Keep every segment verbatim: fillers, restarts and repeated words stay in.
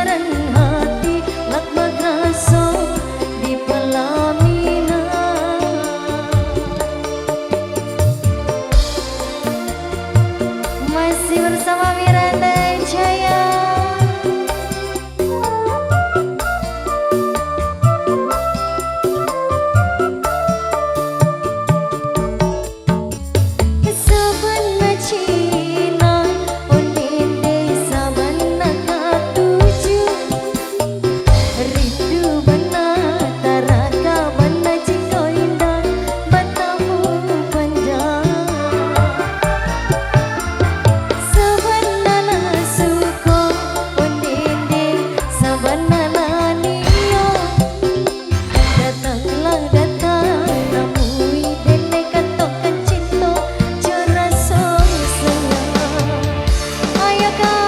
Hati lakbagaso di pelaminan. Masih bersama Miranda Jaya. Sabanna cina, onde-onde sabanna katuju. Rindu banna taraka, banna ciko indah, batamu panjang. Sabanna nasuko, onde-onde sabanna nanio. Datanglah datang, temui dene kato kacinto, cerasong sayang. Ayo, Kak.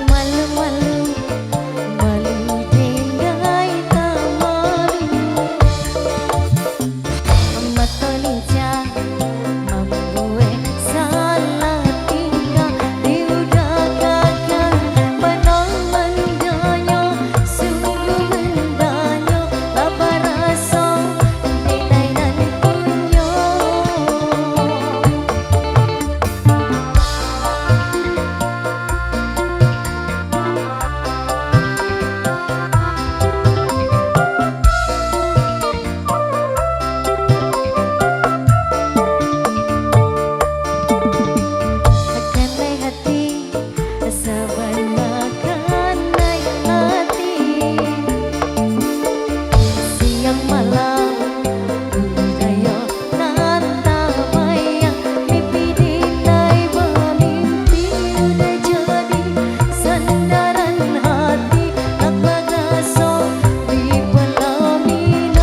Malu-malu, malu denggai tamalu. Matolinca, mambue salah tingkah, diudah kakang, benong mendanyo, sungguh mendanyo, labaraso, denai dan punyo. Akan naik hati, sabanna kanai ati. Siang malam udayo tatabayang, mimpi dinai mamimpi udah jadi sandaran hati, nak bagaso di pelaminan.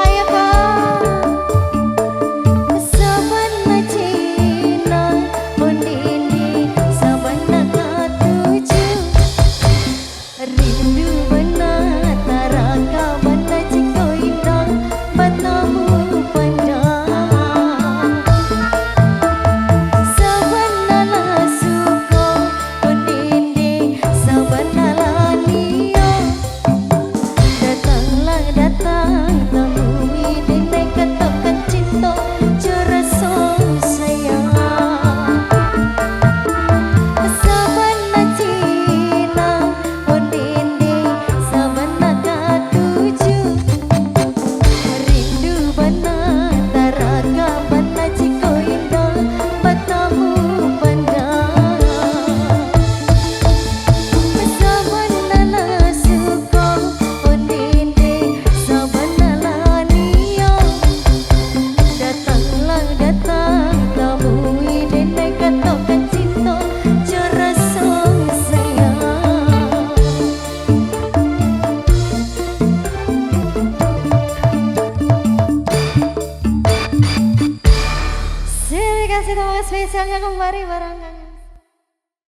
Ayo, Kak. Sabanna cina, ondini sabanna katuju. Rindu banna taraka, banna ciko indah, batamu pandang. Sabanna lasuko, ondini sabanna lanio. Datanglah datang, temui dene kato kacinto, cerasong sayang. Sabanna cina, ondini sabanna katuju. Rindu banna taraka, banna ciko indah, batamu pandang. Sabanna lasuko, ondini sabanna lanio. Datanglah datang, temui dene kato kacinto, cerasong sayang. Terima kasih, teman spesialnya kembali bareng Kang